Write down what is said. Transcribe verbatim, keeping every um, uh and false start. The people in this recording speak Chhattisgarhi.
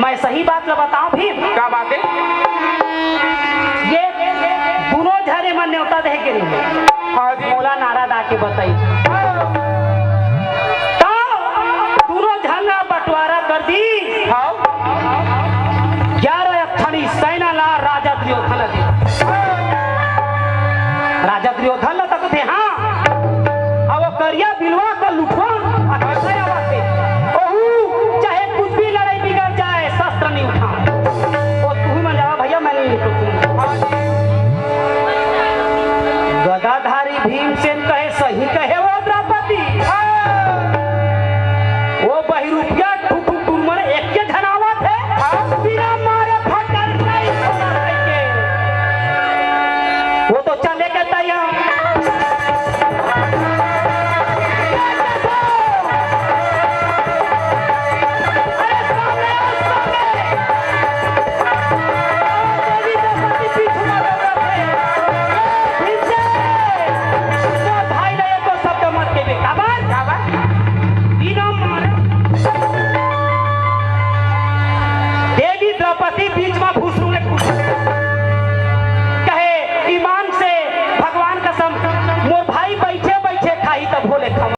मैं सही बात ला बताऊं भीम? का बात है? ये दोनों झने मन नेवता दे के नहीं। हाँ जी। मोला नारद आके बताई।